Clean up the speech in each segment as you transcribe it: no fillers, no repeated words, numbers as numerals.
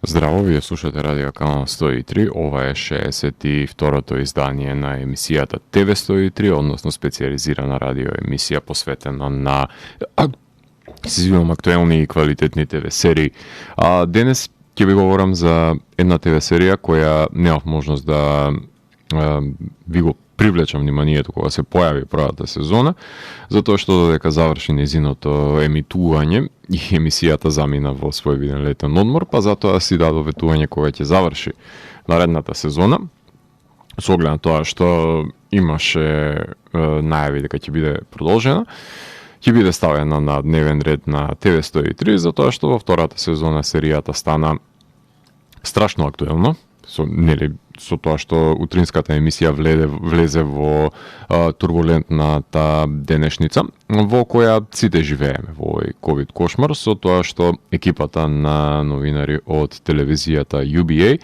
Здраво, вие слушате Радио Канал 103, ова е 62-то издание на емисијата TV103, односно специализирана радио емисија посветена на актуелни и квалитетни ТВ серии. Денес ќе ви говорам за една ТВ серија која немав можност да ви го привлечам вниманието кога се појави првата сезона, затоа што додека заврши незиното емитување и емисијата замина во свој виден летен одмор, па затоа си дадов ветување кога ќе заврши наредната сезона, со оглед на тоа што имаше најави дека ќе биде продолжена, ќе биде ставена на дневен ред на TV103, затоа што во втората сезона серијата стана страшно актуелна, со тоа што утринската емисија влезе во турбулентната денешница, во која сите живееме во овој ковид кошмар, со тоа што екипата на новинари од телевизијата UBA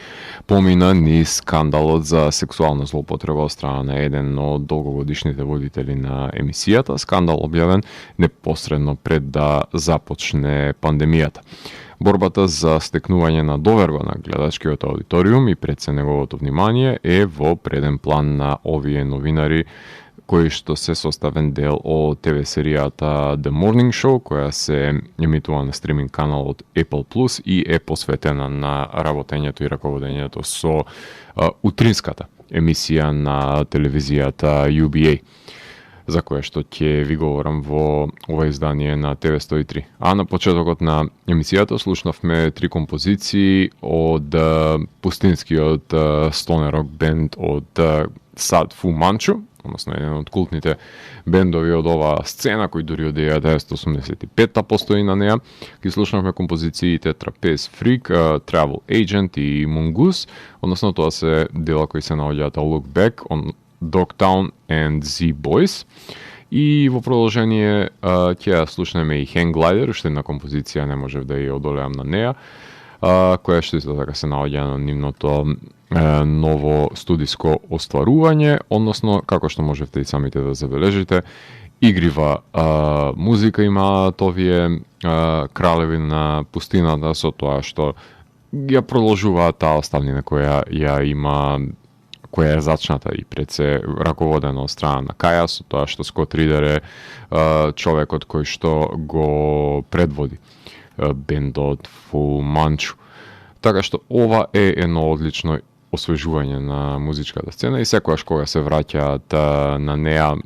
помина низ скандалот за сексуална злоупотреба од страна на еден од долгогодишните водители на емисијата, скандал објавен непосредно пред да започне пандемијата. Борбата за стекнување на доверба на гледачкиот аудиториум и пред се неговото внимание е во преден план на овие новинари кои што се составен дел од ТВ серијата The Morning Show, која се емитува на стриминг каналот Apple Plus и е посветена на работењето и раководењето со утринската емисија на телевизијата UBA, за кое што ќе ви говорам во ова издание на TV103. А на почетокот на емисијата слушнавме 3 композиции од пустинскиот стонерок бенд од САД Фу Манчу, односно еден од култните бендови од оваа сцена, кој дури од 1985-та постои на неа. Ги слушнавме композициите Trapeze Freak, Travel Agent и Mongoose, односно тоа се дела кои се наоѓаат Look Back on Dogtown and Z-Boys. И во продолжение ќе слушнеме и Hang Glider, уште една композиција, не можев да ја одолеам на неа, која што исто така се наоѓа на нивното ново студиско остварување, односно, како што можевте и самите да забележите, игрива музика имаат овие кралеви на пустината, со тоа што ја продолжуваат таа оставнина која ја има, која е зачната и пред се раководена од страна на Каја, со тоа што Скот Ридер е човекот кој што го предводи бендот Фу Манчу. Така што ова е едно одлично освежување на музичката сцена и секогаш кога се враќаат на неа,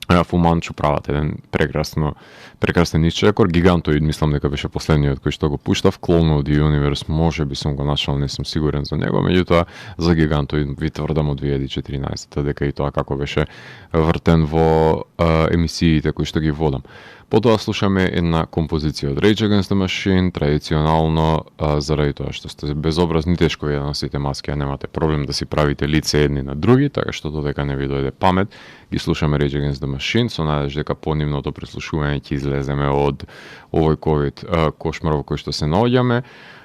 Фу Манчу прават еден прекрасен исчекор. Гигантоид, мислам дека беше последниот кој што го пуштав. Clone of the Universe, може би сум го нашал, не сум сигурен за него, меѓутоа за Гигантоид ви тврдам од 2014 дека и тоа како беше вртен во емисиите кои што ги водам. Потоа слушаме една композиција од Rage Against the Machine, традиционално, заради тоа што сте безобразни, тешко е да носите маски, а немате проблем да си правите лице едни на други, така што додека не ви дојде памет, ги слушаме Rage Against the Machine, со надеж дека по нивното преслушување ќе излеземе од овој ковид кошмар во кој што се наоѓаме.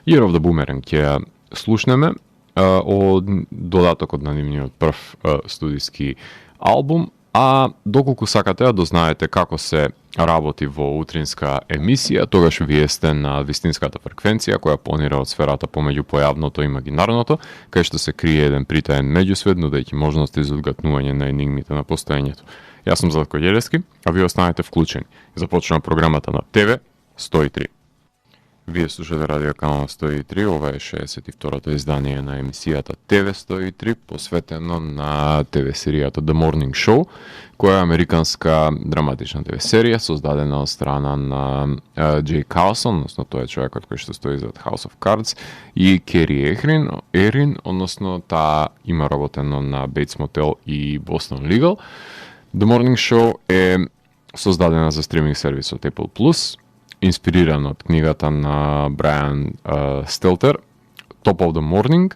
Year of the Boomerang ќе слушнеме од додатокот на нивниот прв студиски албум. А доколку сакате да дознаете како се работи во утринска емисија, тогаш вие сте на вистинската фреквенција која планира од сферата помеѓу појавното и имагинарното, кај што се крие еден притаен меѓусвет, нудејќи можности за одгатнување на енигмите на постоењето. Јас сум Златко Ѓелевски, а вие останете вклучени. Започнува програмата на ТВ 103. Вие слушате Радио Канал 103, ова е 62-то издание на емисијата TV103, посветено на ТВ серијата The Morning Show, која е американска драматична ТВ серија, создадена од страна на Джей Калсон, односно тој е човекот кој што стои зад House of Cards, и Кери Ерин, односно таа има работено на Bates Motel и Boston Legal. The Morning Show е создадена за стриминг сервисот Apple Plus, инспириран од книгата на Брайан Стелтер, Top of the Morning,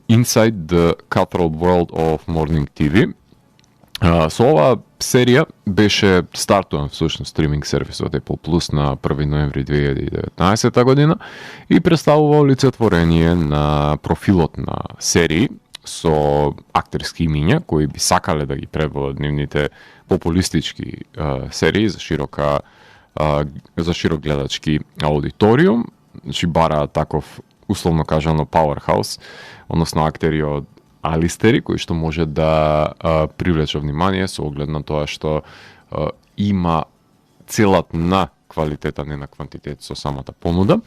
Inside the Cutthroat World of Morning TV. Со оваа серија беше стартуван всушност стриминг сервисот Apple Plus на 1 ноември 2019 година и представува олицетворение на профилот на серии со актерски имиња кои би сакале да ги преводат нивните популистички серии за широк гледачки аудиториум, значи бараат таков условно кажано powerhouse, односно актери од алистери кои што може да привлече внимание со оглед на тоа што има целат на квалитета, не на квантитет со самата понуда.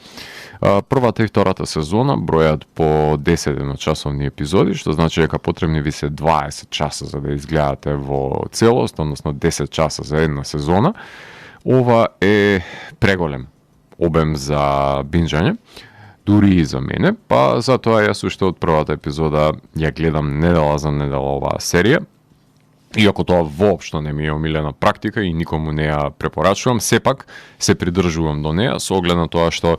Првата и втората сезона бројат по 10 едночасовни епизоди, што значи дека потребни ви се 20 часа за да изгледате во целост, односно 10 часа за една сезона. Ова е преголем обем за бинџање, дури и за мене, па затоа јас уште од првата епизода ја гледам недела за недела оваа серија. Иако тоа воопшто не ми е омилена практика и никому не ја препорачувам, сепак се придржувам до неа со оглед на тоа што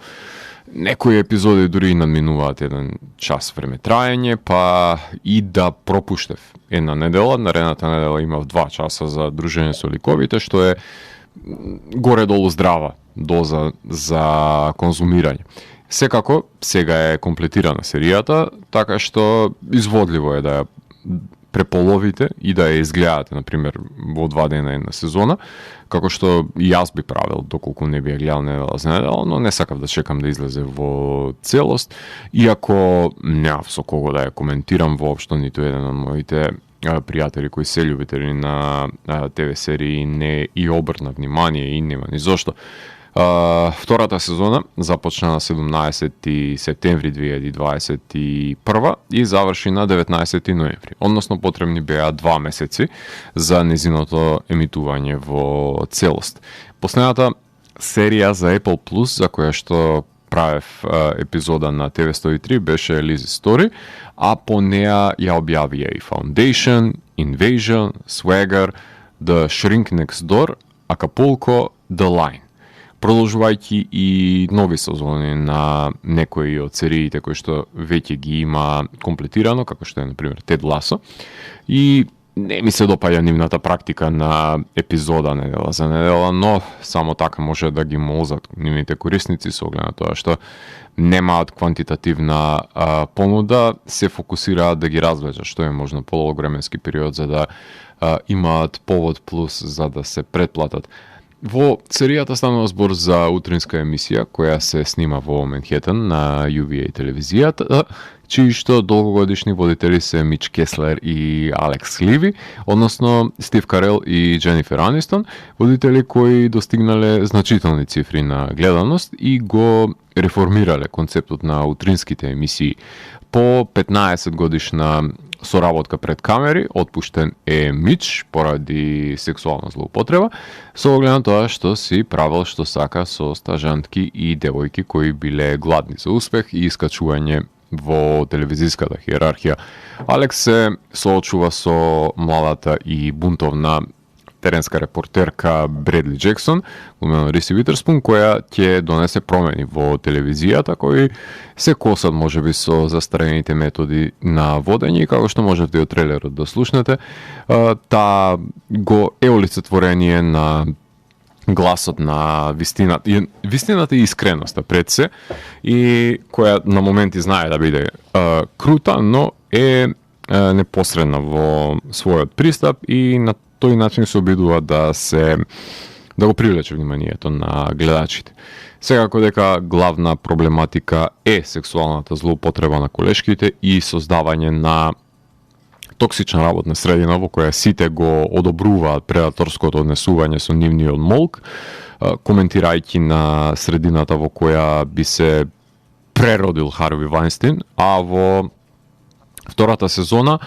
некои епизоди дури и надминуваат 1 час време траење, па и да пропуштев една недела, наредната недела имав 2 часа за дружење со ликовите, што е горе-долу здрава доза за конзумирање. Секако, сега е комплетирана серијата, така што изводливо е да ја преполовите и да ја изгледате, например, во 2 дена една сезона, како што и јас би правил доколку не би ја гледал недела за недела, но не сакав да чекам да излезе во целост, иако немав со кого да ја коментирам воопшто, ниту еден од моите пријатели кои се љубители на ТВ серии не и обрна внимание и нема ни зошто. Втората сезона започна на 17 септември 2021 и заврши на 19 ноември. Односно потребни беа 2 месеци за незиното емитување во целост. Последната серија за Apple Plus, за која што правев епизода на TV103, беше Lizzie Story, а по неа ја објавија и Foundation, Invasion, Swagger, The Shrink Next Door, Acapulco, The Line. Продолжувајќи и нови сезони на некои од сериите кои што веќе ги има комплетирано, како што е, например, Тед Ласо. И не ми се допаѓа нивната практика на епизода недела за недела, но само така може да ги молзат нивните корисници со оглед на тоа што немаат квантитативна понуда, се фокусираат да ги развлечат што е можно полог временски период за да имаат повод плюс за да се претплатат. Во серијата станува збор за утринска емисија која се снима во Манхетен на UVA телевизијата, чии што долгогодишни водители се Мич Кеслер и Алекс Ливи, односно Стив Карел и Дженифер Анистон, водители кои достигнале значителни цифри на гледаност и го реформирале концептот на утринските емисии. По 15 годишна соработка пред камери, отпуштен е Мич поради сексуална злоупотреба, со оглед на тоа што си правил што сака со стажантки и девојки кои биле гладни за успех и искачување во телевизиската хиерархија. Алекс се соочува со младата и бунтовна теренска репортерка Бредли Джексон, умено Риси Витерспун, која ќе донесе промени во телевизијата, кои се косат можеби со застарените методи на водење, како што можете и од трейлерот да слушнете. Та го е олицетворение на гласот на вистината и искреноста пред се, и која на моменти знае да биде крута, но е непосредна во својот пристап и на тој начин се обидува да го привлече вниманието на гледачите. Секако дека главна проблематика е сексуалната злоупотреба на колешките и создавање на токсична работна средина во која сите го одобруваат предаторското однесување со нивниот молк, коментирајќи на средината во која би се преродил Харви Вајнстин, а во втората сезона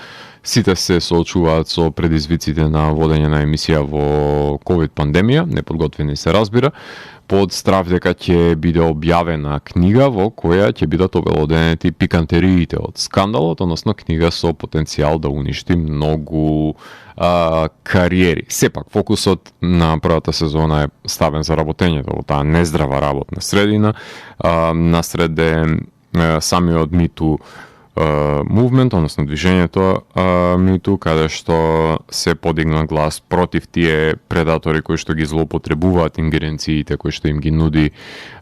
сите се соочуваат со предизвиците на водење на емисија во ковид пандемија, неподготвени се разбира, под страв дека ќе биде објавена книга во која ќе бидат обелоденети пикантериите од скандалот, односно книга со потенцијал да уништи многу кариери. Сепак, фокусот на првата сезона е ставен за работењето во таа нездрава работна средина, насреде самиот миту movement, односно движењето миту, каде што се подигна глас против тие предатори кои што ги злоупотребуваат ингеренциите кои што им ги нуди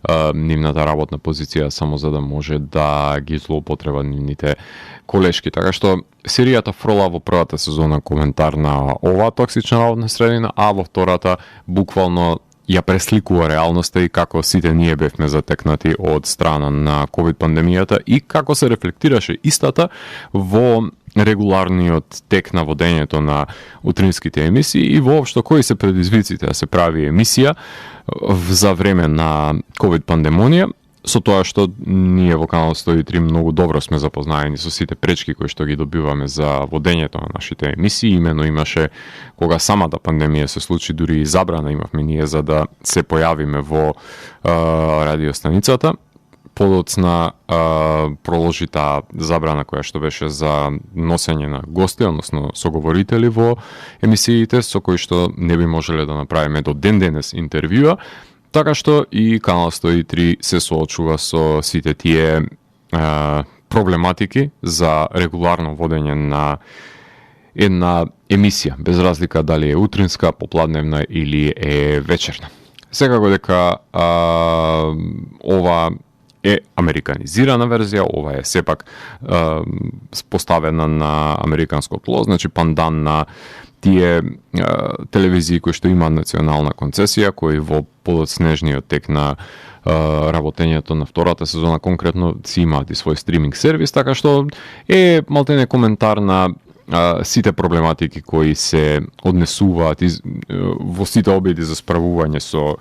нивната работна позиција само за да може да ги злоупотреба нивните колешки. Така што серијата фрола во првата сезона коментар на оваа токсична работна средина, а во втората буквално ја пресликува реалноста и како сите ние бевме затекнати од страна на ковид пандемијата и како се рефлектираше истата во регуларниот тек на водењето на утринските емисии и воопшто кои се предизвиците да се прави емисија за време на ковид пандемонија, со тоа што ние во Канал 103 многу добро сме запознаени со сите пречки кои што ги добиваме за водењето на нашите емисии. Имено имаше, кога самата пандемија се случи, дури и забрана имавме ние за да се појавиме во радиостаницата. Подоцна проложи таа забрана која што беше за носење на гости, односно соговорители во емисиите, со кои што не би можеле да направиме до ден денес интервјуа. Така што и Канал 103 се соочува со сите тие проблематики за регуларно водење на една емисија, без разлика дали е утринска, попладневна или е вечерна. Секако дека ова е американизирана верзија, ова е сепак поставена на американско тло, значи пандан на тие телевизии кои што имаат национална концесија, кои во подоцнежниот тек на работењето на втората сезона конкретно си имаат и свој стриминг сервис, така што е малтене коментар на сите проблематики кои се однесуваат во сите обиди за справување со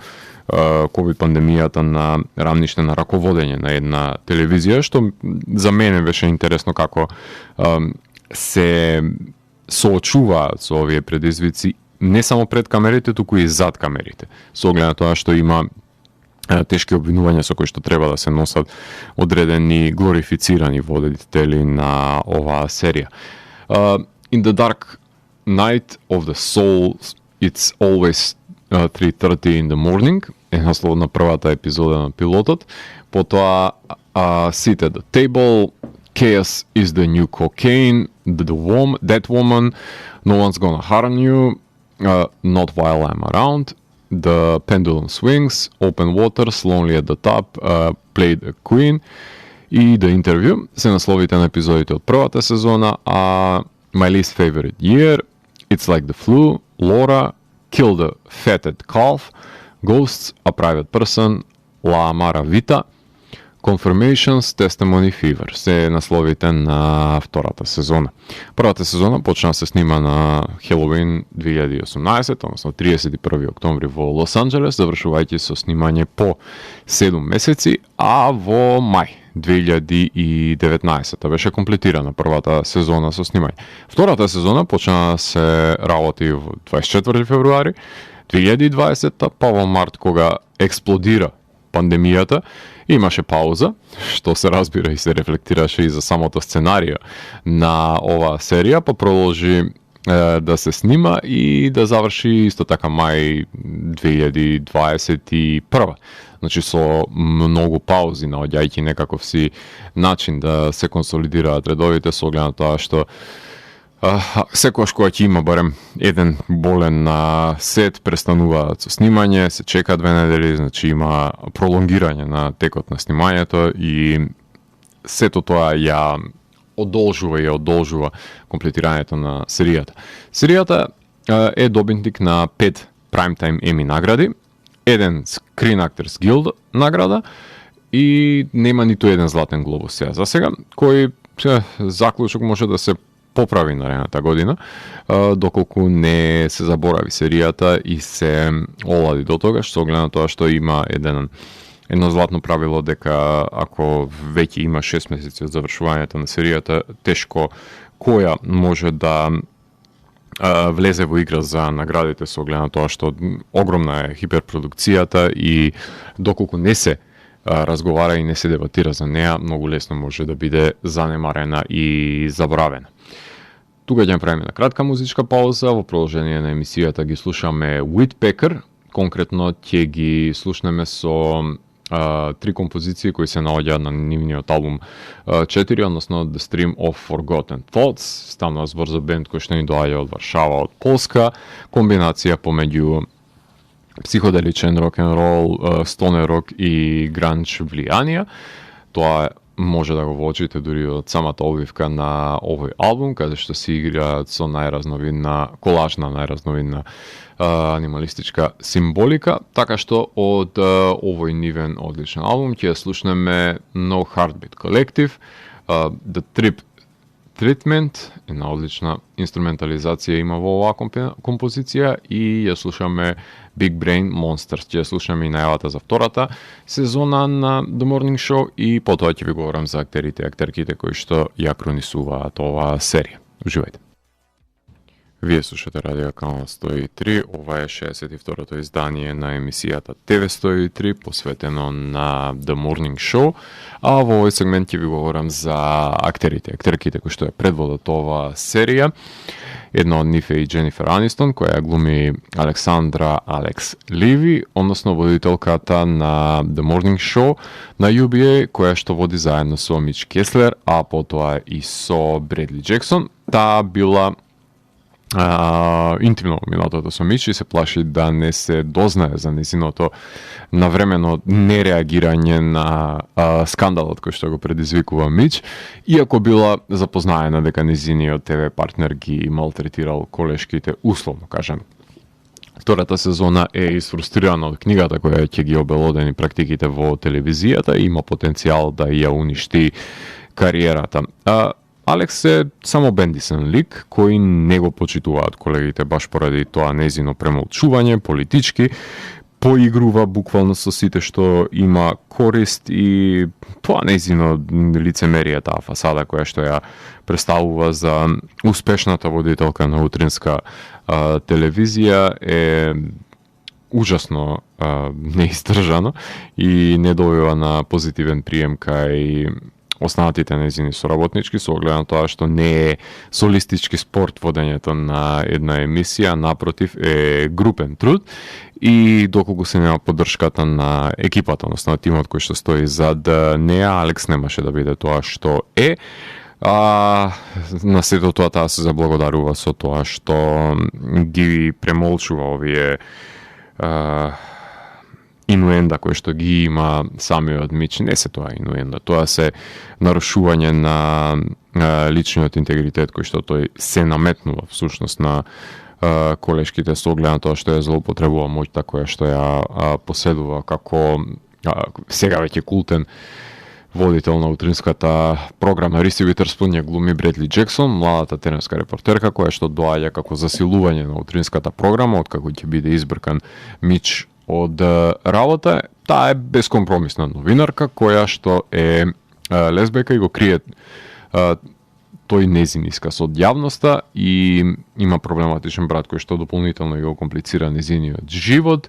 ковид пандемијата на рамниште на раководење на една телевизија, што за мене беше интересно како се соочуваат со овие предизвици не само пред камерите, туку и зад камерите. Со оглед на тоа што има тешки обвинувања со кои што треба да се носат одредени глорифицирани водители на оваа серија. In the dark night of the soul, it's always 3:30 in the morning, е наслов на првата епизода на пилотот. Потоа Sit at the Table, Chaos is the New Cocaine, That Woman, No One's Gonna Harm You, Not While I'm Around, The Pendulum Swings, Open Waters, Lonely at the Top, Play the Queen и The Interview се насловите на епизодите од првата сезона, а My Least Favorite Year, It's Like the Flu, Laura, Kill the Fatted Calf, Ghosts, A Private Person, La Amara Vita, Confirmations, Testimony, Fever се насловите на втората сезона. Првата сезона почна да се снима на Хелоуин 2018, односно 31 октомври во Лос Анџелес, завршувајќи со снимање по 7 месеци, а во мај 2019 беше комплетирана првата сезона со снимање. Втората сезона почна да се работи во 24 февруари 2020, па во март кога експлодира пандемијата, имаше пауза, што се разбира и се рефлектираше и за самото сценарио на оваа серија, па продолжи да се снима и да заврши исто така мај 2021. Значи со многу паузи, наоѓајќи некаков си начин да се консолидираат редовите, со оглед на тоа што секогаш кога ќе има барем еден болен на сет, престануваат со снимање, се чека 2 недели, значи има пролонгирање на текот на снимањето и сето тоа ја одолжува комплетирањето на серијата. Серијата е добитник на 5 Primetime Emmy награди, еден Screen Actors Guild награда и нема ниту еден Златен глобус за сега, кој заклучок може да се поправи наредната година, доколку не се заборави серијата и се олади до тогаш, со оглед на тоа што има едно златно правило дека ако веќе има 6 месеци од завршувањето на серијата, тешко која може да влезе во игра за наградите, со оглед на тоа што огромна е хиперпродукцијата и доколку не се разговара и не се дебатира за неа, многу лесно може да биде занемарена и заборавена. Тука ќе направиме на кратка музичка пауза, во продолжение на емисијата ги слушаме Whitpecker, конкретно ќе ги слушнеме со 3 композиции кои се наоѓаат на нивниот албум 4, односно The Stream of Forgotten Thoughts. Станува збор за бенд кој што ни доаѓа од Варшава, од Полска, комбинација помеѓу психоделичен рок-н-рол, стонер рок и гранж влијанија. Тоа може да го воочите дури од самата обвивка на овој албум, каде што се играат со најразновидна колажна, најразновидна анималистичка символика, така што од овој нивен одличен албум ќе слушнеме No Heartbeat Collective, The Trip Treatment, една одлична инструментализација има во оваа композиција, и ја слушаме Big Brain Monsters. Ќе ја слушаме и најавата за втората сезона на The Morning Show, и потоа ќе ви говорам за актерите и актерките кои што ја кронисуваат оваа серија. Уживајте. Вие слушате Радио Канал 103, ова е 62-то издание на емисијата ТВ 103, посветено на The Morning Show, а во овој сегмент ќе ви говорам за актерите, актерките кои што ја предводат оваа серија. Една од нив е и Дженифер Анистон, која глуми Александра Алекс Ливи, односно водителката на The Morning Show на UBA, која што води заедно со Мич Кеслер, а потоа и со Бредли Джексон. Таа била интимно минатото со Мич и се плаши да не се дознае за незиното навремено нереагирање на скандалот кој што го предизвикува Мич, иако била запознаена дека незиниот ТВ партнер ги малтретирал колешките, условно кажем. Втората сезона е изфрустрирана од книгата која ќе ги обелодени практиките во телевизијата и има потенцијал да ја уништи кариерата. Алекс е само бендисен лик кој не го почитуваат колегите баш поради тоа незино премолчување, политички, поигрува буквално со сите што има корист, и тоа незино лицемерие, таа фасада која што ја представува за успешната водителка на утринска телевизија е ужасно неистржано и не добива на позитивен прием кај останатите незини соработнички, со оглед на тоа што не е солистички спорт водењето на една емисија, напротив е групен труд, и доколку се нема поддршката на екипата, односно тимот кој што стои зад неа, Алекс немаше да биде тоа што е. На сето тоа таа се заблагодарува со тоа што ги премолчува овие инуенда кој што ги има самиот Мич. Не се тоа инуенда, тоа се нарушување на личниот интегритет кој што тој се наметнува всушност на колешките, со оглед на тоа што ја злоупотребува моќта која што ја поседува како сега веќе култен водител на утринската програма. Риси Витерспун ја глуми Бредли Джексон, младата теренска репортерка која што доаѓа како засилување на утринската програма откако ќе биде избркан Мич од работа. Таа е бескомпромисна новинарка која што е лесбека и го крие тој незин исказ од јавноста, и има проблематичен брат кој што дополнително го комплицира незиниот живот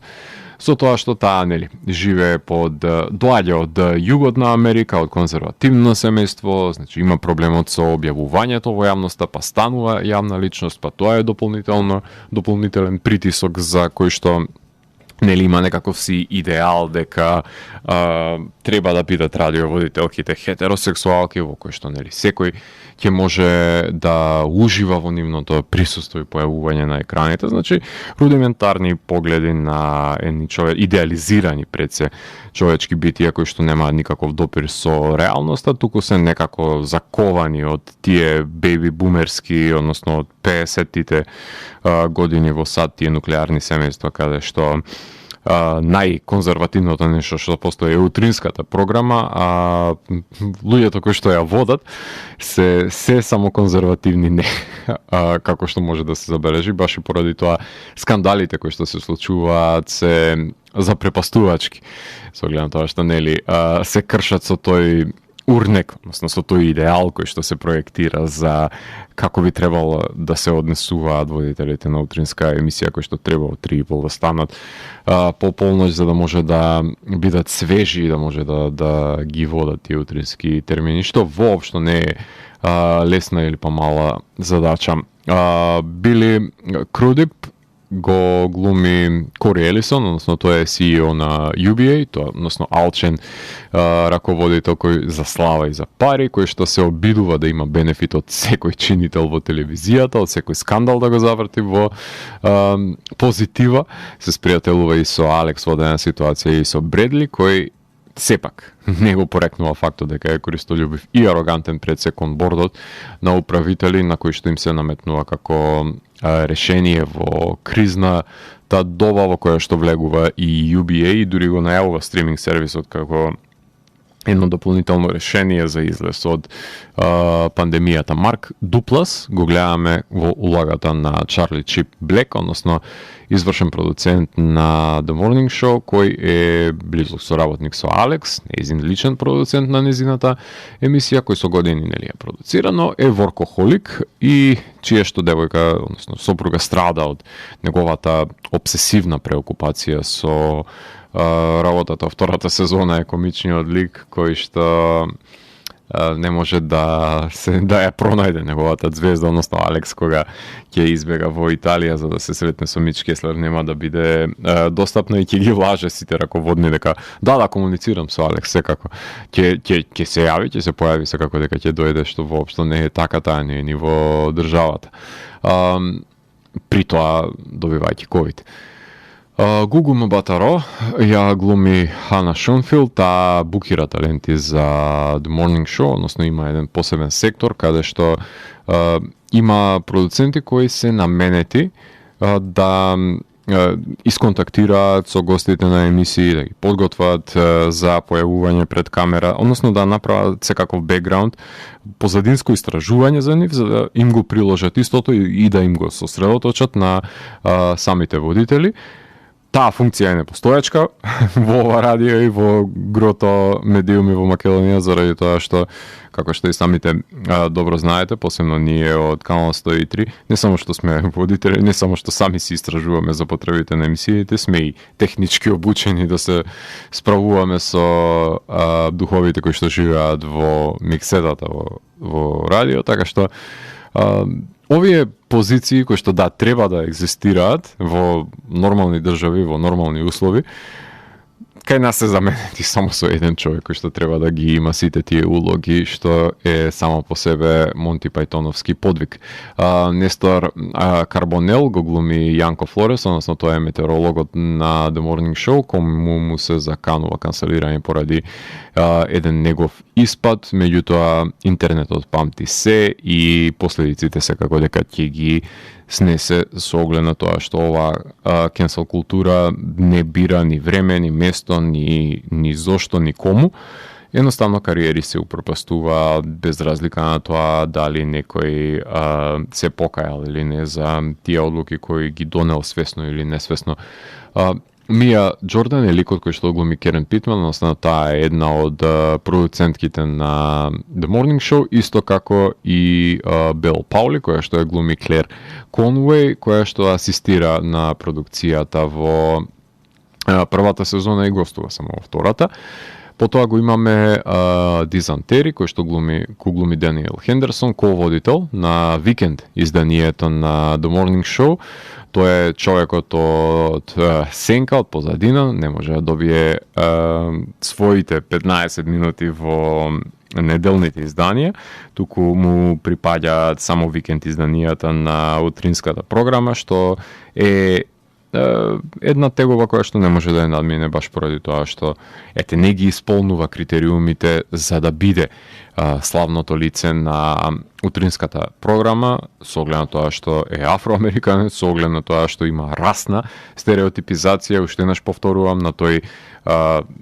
со тоа што таа живее доаѓа од југот на Америка, од конзервативно семејство, значи има проблемот со објавувањето во јавноста, па станува јавна личност, па тоа е дополнителен притисок за кој што има некаков си идеал дека треба да бидат радиоводителките хетеросексуалки, во кој што секој ќе може да ужива во нивното присуство и појавување на екраните. Значи, рудиментарни погледи на идеализирани пред се човечки битија кои што немаат никаков допир со реалноста, туку се некако заковани од тие беби бумерски, односно од 50-тите години во САД, тие нуклеарни семејства каде што најконзервативното нешто што постои е утринската програма, а луѓето кои што ја водат се само конзервативни, не како што може да се забележи, баш и поради тоа скандалите кои што се случуваат се запрепастувачки, со оглед на тоа што се кршат со тој урнек, односно со тој идеал кој што се проектира за како би требало да се однесуваат водителите на утринска емисија, кои што треба од 3:30 да станат по полноќ за да може да бидат свежи и да може да ги водат тие утрински термини, што воопшто не е лесна или помала задача. Били Крудип го глуми Кори Елисон, односно тој е CEO на UBA, односно алчен раководител кој за слава и за пари, кој што се обидува да има бенефит од секој чинител во телевизијата, од секој скандал да го заврти во позитива. Се спријателува и со Алекс во една ситуација и со Бредли, кој сепак не го порекнува фактот дека е користолюбив и арогантен пред секонд бордот на управители на кои што им се наметнува како решение во кризна та доба во која што влегува и UBA и дури го најавува стриминг сервисот како едно дополнително решение за излез од пандемијата. Марк Дуплас го гледаме во улагата на Чарли Чип Блек, односно извршен продуцент на The Morning Show, кој е близок соработник со Алекс, нејзин личен продуцент на незината емисија, кој со години нели е продуцира, но е воркохолик и чие што девојка, односно сопруга, страда од неговата обсесивна преокупација со работата. Втората сезона е комичниот лик кој што не може да ја пронајде неговата звезда, односно Алекс, кога ќе избега во Италија за да се сретне со Мич Кеслер, нема да биде достапна и ќе ги лаже сите раководни дека да комуницирам со Алекс, секако ќе се јави, ќе се појави, секако дека ќе дојде, што воопшто не е така, таа не е ни во државата. При тоа добивајќи ковид. Гугу Мбатаро ја глуми Хана Шунфилд, таа букира таленти за The Morning Show, односно има еден посебен сектор каде што има продуценти кои се наменети да исконтактираат со гостите на емисии, да ги подготват за појавување пред камера, односно да направат секаков бекграунд, позадинско истражување за нив, за да им го приложат истото и да им го сосредоточат на самите водители. Таа функција е непостојачка во ова радио и во грото медиуми во Македонија, заради тоа што, како што и самите добро знаете, посебно ние од Канал 103, не само што сме водители, не само што сами си истражуваме за потребите на емисиите, сме и технички обучени да се справуваме со духовите кои што живеат во миксетата во радио, така што овие позиции кои што треба да екзистираат во нормални држави, во нормални услови, кај нас се заменети само со еден човек кој што треба да ги има сите тие улоги, што е само по себе Монти Пајтоновски подвиг. Нестор Карбонел го глуми Јанко Флорес, односно тоа е метеорологот на The Morning Show, кому му се заканува канцелирање поради еден негов испад, меѓутоа интернетот памти се и последиците секако дека ќе ги снесе со оглед на тоа што ова кенсел култура не бира ни време, ни место, ни зошто, ни кому. Едноставно кариери се упропастува без разлика на тоа дали некој се покајал или не за тие одлуки кои ги донел свесно или несвесно. Мија Джордан е ликот кој што глуми Керен Питман, односно таа е една од продуцентките на The Morning Show, исто како и Бел Паули, која што е глуми Клер Конуей, која што асистира на продукцијата во првата сезона и гостува само во втората. Потоа го имаме Дизантери, кој што глуми Даниел Хендерсон, ко-водител на Викенд изданието на The Morning Show. Тој е човекот од сенка, од позадина, не може да добие своите 15 минути во неделните изданија, туку му припаѓаат само Викенд изданијата на утринската програма, што е една тегова која што не може да ја надмине баш поради тоа што не ги исполнува критериумите за да биде славното лице на утринската програма, со оглед на тоа што е афроамериканец, со оглед на тоа што има расна стереотипизација, уште еднаш повторувам на тој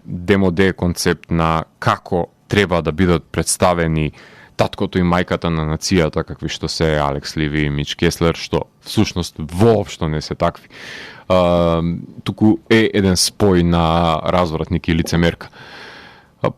демоде концепт на како треба да бидат представени таткото и мајката на нацијата, какви што се Алекс Ливи и Мич Кеслер, што всушност воопшто не се такви. Туку е еден спој на развратник и лицемерка.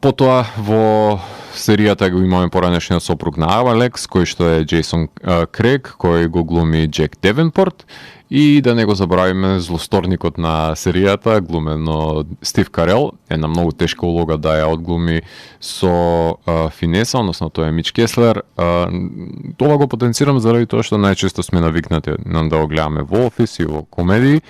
Потоа во серијата го имаме поранешниот сопруг на Алекс, кој што е Джейсон Крег, кој го глуми Джек Девенпорт, и да не го забравиме злосторникот на серијата, глумен од Стив Карел, една многу тешка улога да ја одглуми со финеса, односно тоа е Мич Кеслер. Тоа го потенцирам заради тоа што најчесто сме навикнати да го гледаме во офис и во комедии.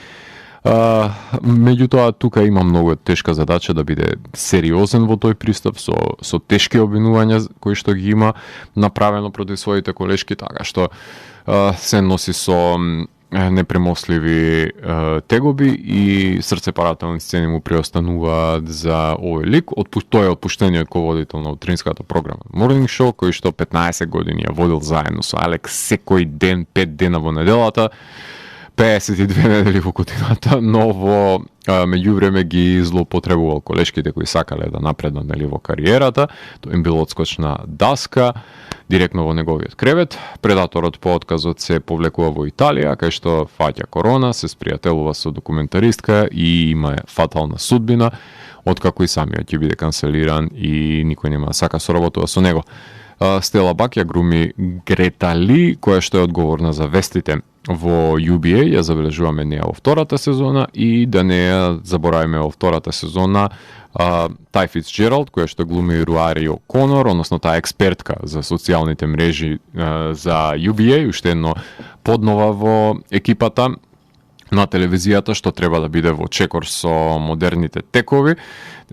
Меѓутоа, тука има многу тешка задача да биде сериозен во тој пристап, со тешки обвинувања кои што ги има направено против своите колешки, така што се носи со непремостливи тегоби и срцепарателни сцени му преостануваат за овој лик. Тој е отпуштениот ководител на утринската програма Morning Show, кој што 15 години ја водил заедно со Алекс секој ден, 5 дена во неделата, 52 недели во годината, но во меѓувреме ги злоупотребувал колешките кои сакале да напреднат во кариерата. Тој им бил одскочна даска директно во неговиот кревет. Предаторот по отказот се повлекува во Италија, кај што фаќа корона, се спријателува со документаристка и има фатална судбина, откако и самиот ќе биде канцелиран и никој нема да сака соработува со него. Стела Бак ја груми Грета Ли, која што е одговорна за вестите во UBA, ја забележуваме неа во втората сезона и да не ја забораваме во втората сезона Тај Фицджералд, која што глуми Руари О'Конор, односно таа експертка за социјалните мрежи за UBA, уште едно поднова во екипата на телевизијата, што треба да биде во чекор со модерните текови.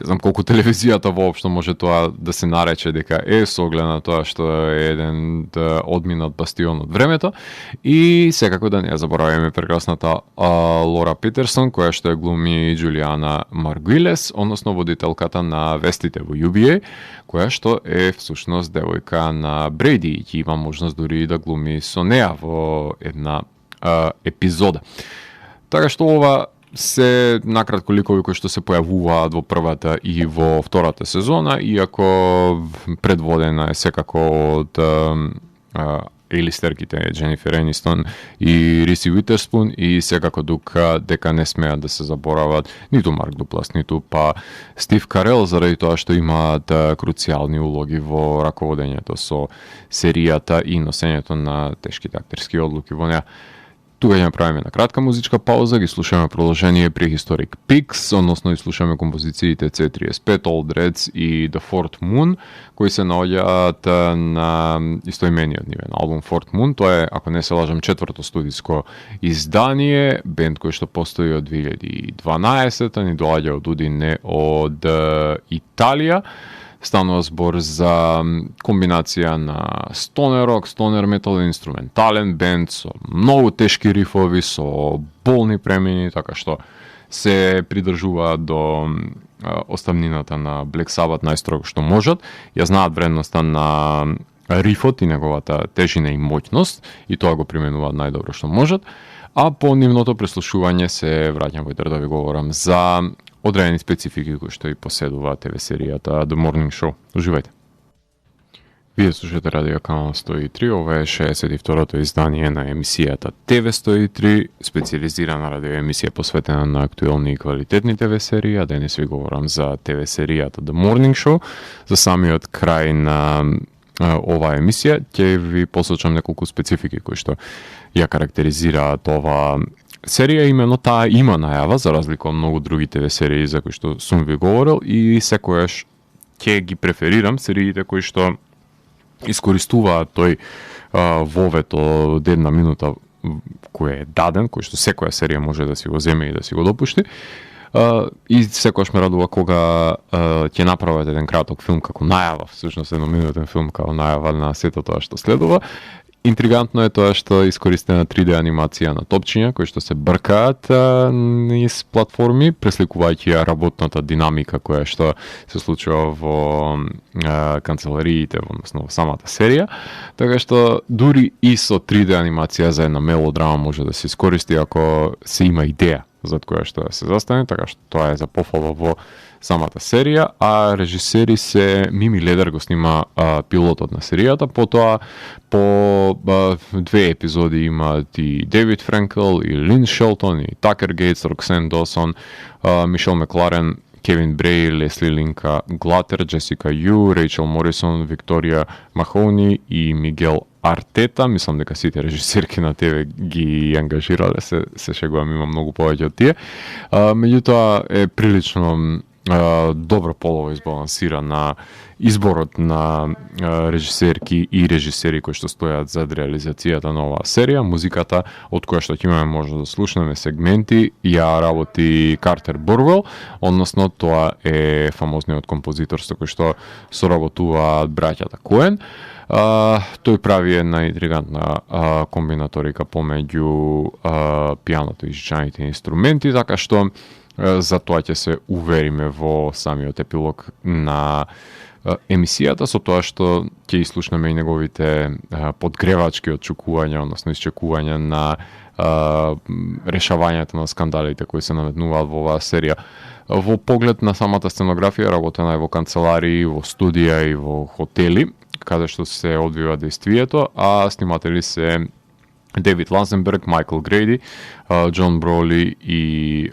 Не знам колку телевизијата воопшто може тоа да се нарече дека е со оглед на тоа што е еден одминат бастион од времето. И секако да не ја забораваме прекрасната Лора Питерсон, која што е глуми Джулиана Маргуилес, односно водителката на вестите во UBA, која што е всушност девојка на Бреди и ќе има можност дури да глуми со неа во една епизода. Така што ова се накратко ликови кои што се појавуваат во првата и во втората сезона, иако предводена е секако од елистерките Дженифер Енистон и Риси Уитерспун и секако дека не смеат да се заборават ниту Марк Дуплас, ниту па Стив Карел, заради тоа што имаат круцијални улоги во раководењето со серијата и носењето на тешките актерски одлуки во неа. Тука ќе направиме на кратка музичка пауза, ги слушаме продолжение Prehistoric Pigs, односно ги слушаме композициите C35, Old Reds и The Fourth Moon, кои се наоѓаат на истоимениот нивен албум Fourth Moon. Тоа е, ако не се лажам, четврто студиско издание, бенд кој што постои од 2012, ни доаѓа од Удине од Италија. Станува збор за комбинација на стонер рок, стонер метал, инструментален бенд со многу тешки рифови, со болни премини, така што се придржуваат до оставнината на Black Sabbath најстрого што можат. Ја знаат вредноста на рифот и неговата тежина и моќност и тоа го применуваат најдобро што можат. А по нивното преслушување се враќам во да ви говорам за одредени специфики кои што и поседува ТВ серијата The Morning Show. Уживајте. Вие слушате Радио Канал 103, ова е 62-то издание на емисијата ТВ 103, специализирана радио емисија посветена на актуелни и квалитетни ТВ серии, а денес ви говорам за ТВ серијата The Morning Show. За самиот крај на оваа емисија ќе ви посочам неколку специфики кои што ја карактеризираат ова серија. Именно таа има најава, за разлика од многу други ТВ серии за кои што сум ви говорил, и секојаш ќе ги преферирам сериите кои што искористуваат тој вовет од една минута кој е даден, кој што секоја серија може да си го земе и да си го допушти. И секојаш ме радува кога ќе направат еден краток филм како најава, всушност едноминутен филм како најава на сето тоа што следува. Интригантно е тоа што искористена 3D анимација на топчиња кои што се бркаат низ платформи, пресликувајќи ја работната динамика која што се случува во канцелариите, односно во самата серија. Така што дури и со 3D анимација за една мелодрама може да се искористи ако се има идеја зад која што се застане, така што тоа е за пофала во самата серија, а режисери се Мими Ледер го снима пилотот на серијата, потоа по две епизоди имаат и Дейвид Френкел, и Лин Шелтон, и Такер Гейтс, Роксен Досон, Мишел Макларен, Кевин Брей, Лесли Линка Глатер, Джесика Ю, Рейчел Морисон, Викторија Махони и Мигел Артета. Мислам дека сите режисерки на ТВ ги ангажирале, се шегувам, има многу повеќе од тие. Меѓутоа е прилично добро полово избалансира на изборот на режисерки и режисери кои што стојат зад реализацијата на оваа серија. Музиката, од која што ќе имаме можност да слушнеме сегменти, ја работи Картер Борвел, односно тоа е фамозниот композитор со кој што соработуваат браќата Коен. Тој прави една интригантна комбинаторика помеѓу пијаното и жичаните инструменти, така што за тоа ќе се увериме во самиот епилог на емисијата, со тоа што ќе слушнеме и неговите подгревачки очекувања, односно исчекувања на решавањето на скандалите кои се наметнуваат во оваа серија. Во поглед на самата сценографија, работена е во канцеларии, во студија и во хотели, каде што се одвива действието, а сниматели се Дейвид Лазенберг, Майкл Грейди, Џон Броли и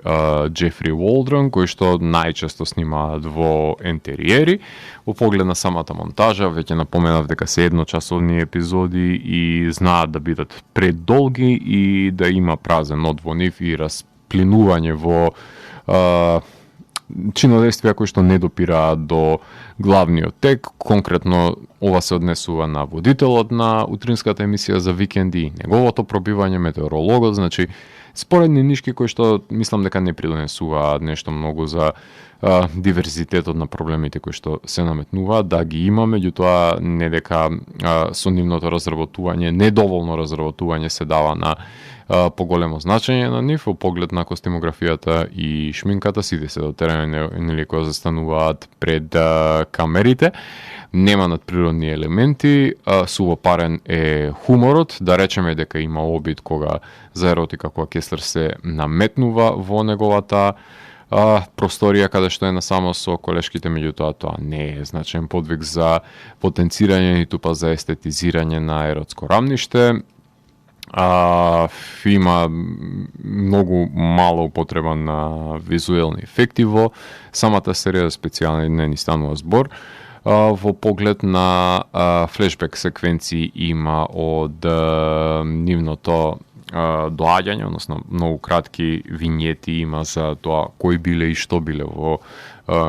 Джефри Уолдрон, кои што најчесто снимаат во ентериери. Во поглед на самата монтажа, веќе напоменав дека се едночасовни епизоди и знаат да бидат предолги и да има празен од во нив и расплинување во чинодействија кои што не допираат до главниот тек. Конкретно ова се однесува на водителот на утринската емисија за викенди, неговото пробивање, метеорологот, значи споредни нишки кои што мислам дека не придонесуваат нешто многу за диверзитетот на проблемите кои што се наметнуваат, да ги има, меѓутоа не дека со нивното разработување, недоволно разработување се дава на поголемо значење на нив во поглед на костимографијата и шминката, сите се дотерани нели кои застануваат пред камерите. Нема надприродни елементи, сувопарен е хуморот, да речеме дека има обид кога за еротика кога Кеслер се наметнува во неговата просторија каде што е насамо со колешките, меѓутоа тоа не е значаен подвиг за потенцирање, ниту па за естетизирање на еротско рамниште. Има многу мало употреба на визуелни ефекти во самата серија, специјално не ни станува збор. Во поглед на флешбек секвенции има од нивното доаѓање, односно многу кратки винјети има за тоа кои биле и што биле во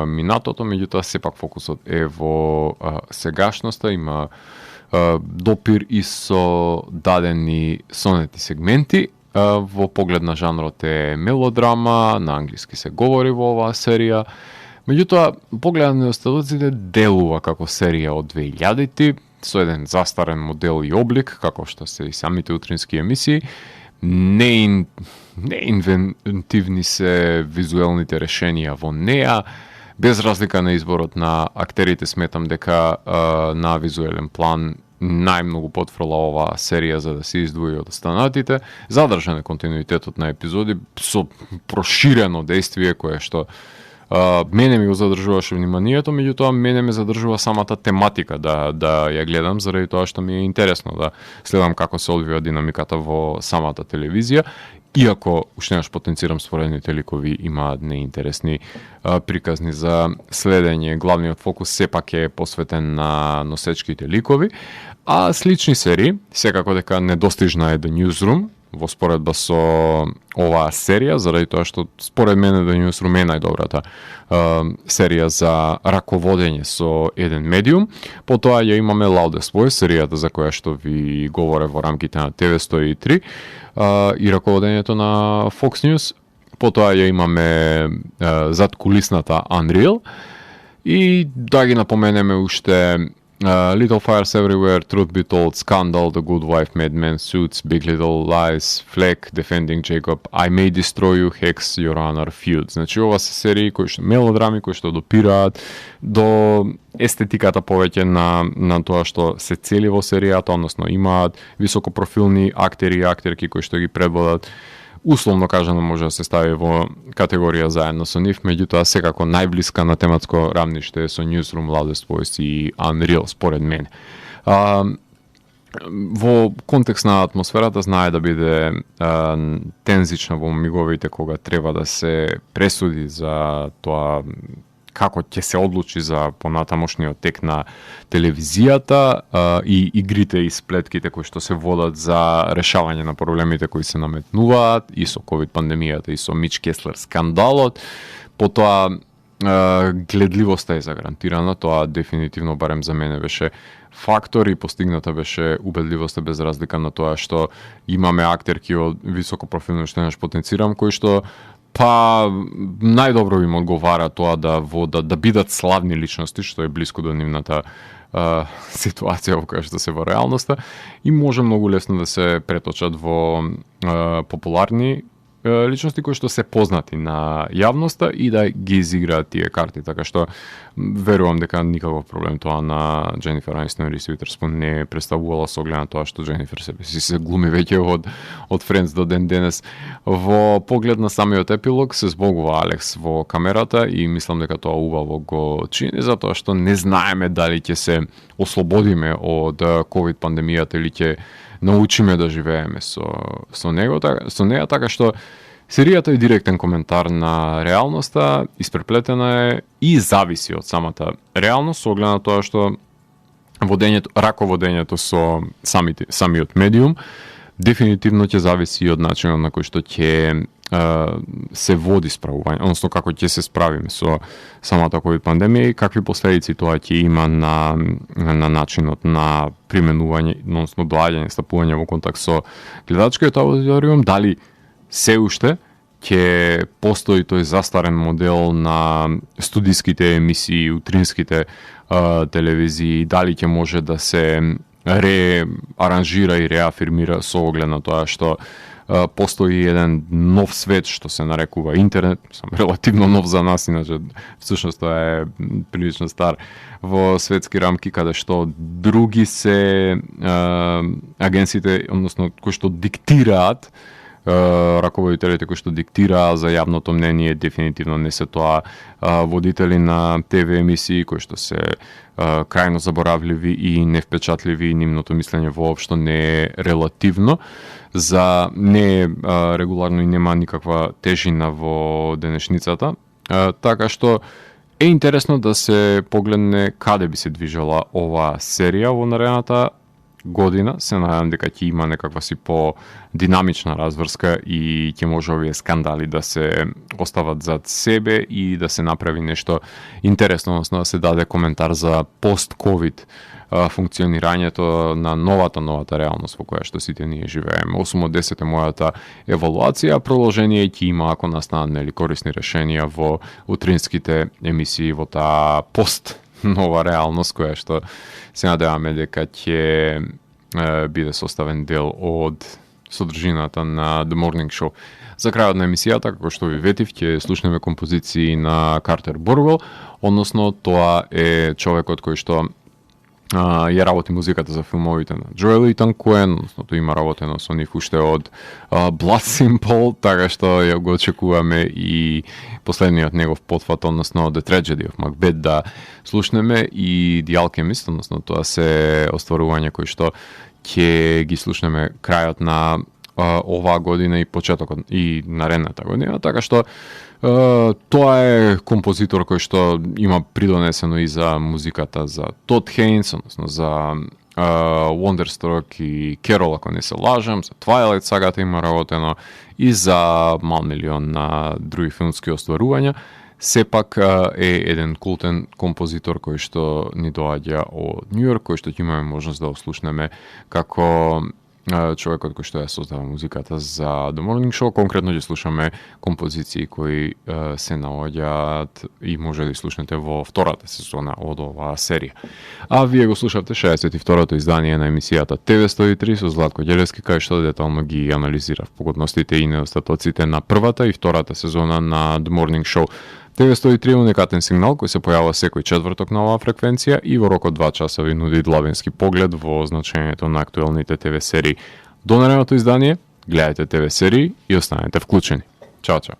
минатото, меѓутоа сепак фокусот е во сегашноста, има допир и со дадени сонети сегменти. Во поглед на жанрот е мелодрама, на англиски се говори во оваа серија. Меѓутоа, погледот на остатоците делува како серија од 2000-ти, со еден застарен модел и облик, како што се и самите утрински емисии. Не инвентивни се визуелните решенија во неа, без разлика на изборот на актерите, сметам дека на визуелен план најмногу потфрла оваа серија за да се издвои од останатите. Задржан е континуитетот на епизоди со проширено действие кое што мене ми го задржуваше вниманието, меѓутоа мене ме задржува самата тематика да ја гледам, заради тоа што ми е интересно да следам како се одвива динамиката во самата телевизија. Иако, уште еднаш потенцирам, споредните ликови имаат неинтересни приказни за следење, главниот фокус сепак е посветен на носечките ликови, а слични серии, секако дека недостижна е The Newsroom, во споредба со оваа серија, заради тоа што според мене The Newsroom е најдобрата серија за раководење со еден медиум. Потоа ја имаме Loudest Voice, серијата за која што ви говоре во рамките на TV103 и раководењето на Fox News. Потоа ја имаме зад кулисната Unreal и да ги напоменеме уште Little Fires Everywhere, Truth Be Told, Scandal, The Good Wife, Mad Men, Suits, Big Little Lies, Fleck, Defending Jacob, I May Destroy You, Hex, Your Honor, Feud. Значи, ова се серии кои што мелодрами кои што допираат до естетиката повеќе на тоа што се цели во серијата, односно имаат високопрофилни актери и актерки кои што ги предводат. Условно кажано може да се стави во категорија заедно со нив, меѓутоа секако најблиска на тематско рамниште со Newsroom, Loudest Voice и Unreal, според мене. Во контекст на атмосферата знае да биде тензична во миговите кога треба да се пресуди за тоа како ќе се одлучи за понатамошниот тек на телевизијата и игрите и сплетките кои што се водат за решавање на проблемите кои се наметнуваат и со ковид пандемијата и со Мич Кеслер скандалот. Потоа гледливоста е загарантирана, тоа дефинитивно барем за мене беше фактор и постигната беше убедливоста без разлика на тоа што имаме актерки од високо профилно што наш потенцирам кои што па најдобро им одговара тоа да бидат славни личности што е блиско до нивната ситуација во која што се во реалноста и може многу лесно да се преточат во популарни личности кои што се познати на јавноста и да ги изиграат тие карти, така што верувам дека никаков проблем тоа на Дженифер Анистон и Риз Уитерспун не представувала со оглед на тоа што Дженифер се глуми веќе од Френдс до ден денес. Во поглед на самиот епилог се збогува Алекс во камерата и мислам дека тоа убаво го чини затоа што не знаеме дали ќе се ослободиме од ковид пандемијата или ќе научиме да живееме со неа, така што серијата е директен коментар на реалноста, испреплетена е и зависи од самата реалност, со оглед на тоа што раководењето со самиот медиум дефинитивно ќе зависи од начинот на кој што ќе се води справување, односно како ќе се справиме со самата ковид пандемија и какви последици тоа ќе има на начинот на применување, односно доаѓање, стапување во контакт со гледачкиот аудиториум, дали се уште ќе постои тој застарен модел на студиските емисии, утринските телевизии, дали ќе може да се реаранжира и реафирмира со оглед на тоа што постои еден нов свет што се нарекува интернет, релативно нов за нас, иначе всушност тоа е прилично стар во светски рамки, каде што други се агенциите, односно кои што диктираат, раководителите кои што диктираа за јавното мнение, дефинитивно не се тоа водители на ТВ емисии кои што се крајно заборавливи и невпечатливи, нивното мислење воопшто не е релативно, не е регуларно и нема никаква тежина во денешницата, така што е интересно да се погледне каде би се движела оваа серија во наредната година. Се надевам дека ќе има некаква си по-динамична разврска и ќе може овие скандали да се остават зад себе и да се направи нешто интересно, односно да се даде коментар за пост-ковид функционирањето на новата реалност во која што сите ние живееме. 8 од 10 е мојата евалуација, продолжение ќе има ако настанат корисни решенија во утринските емисии во таа пост нова реалност која што се надеваме дека ќе биде составен дел од содржината на The Morning Show. За крајот на емисијата, како што ви ветив, ќе слушнеме композиции на Картер Борвел, односно тоа е човекот кој што ја работи музиката за филмовите на Джоел и Танкуен, односно тој има работено со нив уште од Blood Simple, така што ја го очекуваме и последниот негов потфат, односно The Tragedy of Macbeth да слушнеме и The Alchemist, односно тоа се остварување кои што ќе ги слушнеме крајот на оваа година и почетокот и наредната година, така што тоа е композитор кој што има придонесено и за музиката за Тод Хейнс, односно за Wonderstruck и Керол, ако не се лажам, за Twilight сагата има работено и за мал милион на други филмски остварувања. Сепак е еден култен композитор кој што ни доаѓа од Нью Йорк, кој што ќе имаме можност да ослушнеме како човекот кој што ја создава музиката за The Morning Show. Конкретно ќе слушаме композиции кои се наоѓаат и може да слушнете во втората сезона од оваа серија. А вие го слушавте 62-то издание на емисијата TV103 со Златко Ѓелевски, кај што детално ги анализира погодностите и недостатоците на првата и втората сезона на The Morning Show. TV103 е уникатен сигнал кој се појавува секој четврток на оваа фреквенција и во рок од 2 часа ви нуди длабински поглед во значењето на актуелните ТВ серии. До наредното издание, гледајте ТВ серии и останете вклучени. Чао, чао!